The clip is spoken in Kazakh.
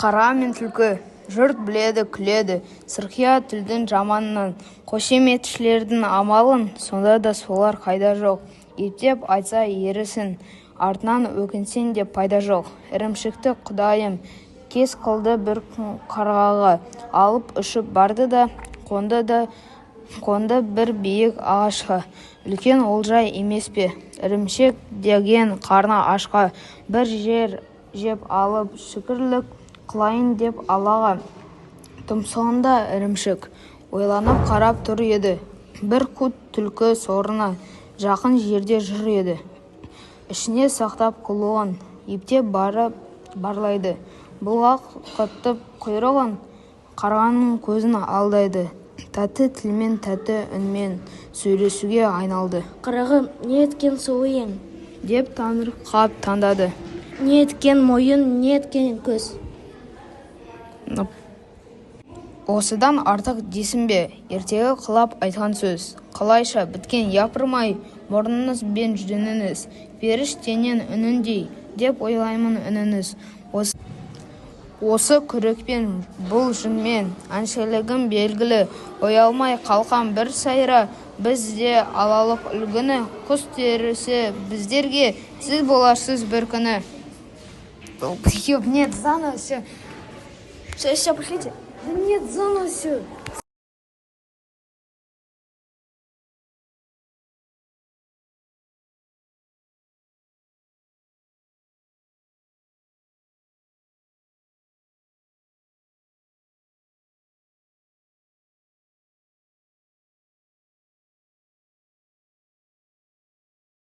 Қарға мен түлкі. Жұрт біледі, күледі сұрқия тілдің жаманынан, Қошеметшілердің амалын. Сонда да солар қайда жоқ? Ептеп айтса ерісін, артынан өкінсең де пайда жоқ. Ірімшікті құдайым кез қылды бір қарғаға. Алып ұшып барды да, қонды да, қонды бір биік ағашқа. Үлкен олжа емес пе ірімшік деген қарны ашқа? Бір жер жеп алып, шүкірлік қылайын деп Аллаға. Тұмсығында ірімшік. Ойланып қарап тұр еді, бір қу түлкі сорына жақын жерде жүр еді. Ішіне сақтап қулығын, ептеп барып барлайды. Бұлғақтатып құйрығын, қарғаның көзін алдайды. Тәтті тілмен, тәтті үнмен сөйлесуге айналды. Қарағым, не еткен сұлу ең? Деп таңырқап таңдады. Не еткен мойын, не еткен көз? Осыдан артық дейсің бе, ертегі қылап айтқан сөз? Қалайша біткен, япырмай, мұрныңыз бен жүніңіз? Періштенің үніндей деп ойлаймын үніңіз. Осы күрекпен, бұл жүнмен әншілігім белгілі. Ұялмай, қалқам, бір сайра, біз де алалық үлгіні. Құс терісі біздерге сіз боларсыз бір күні. Нет, заново все. Все, все, пошлите. Да нет, заново все.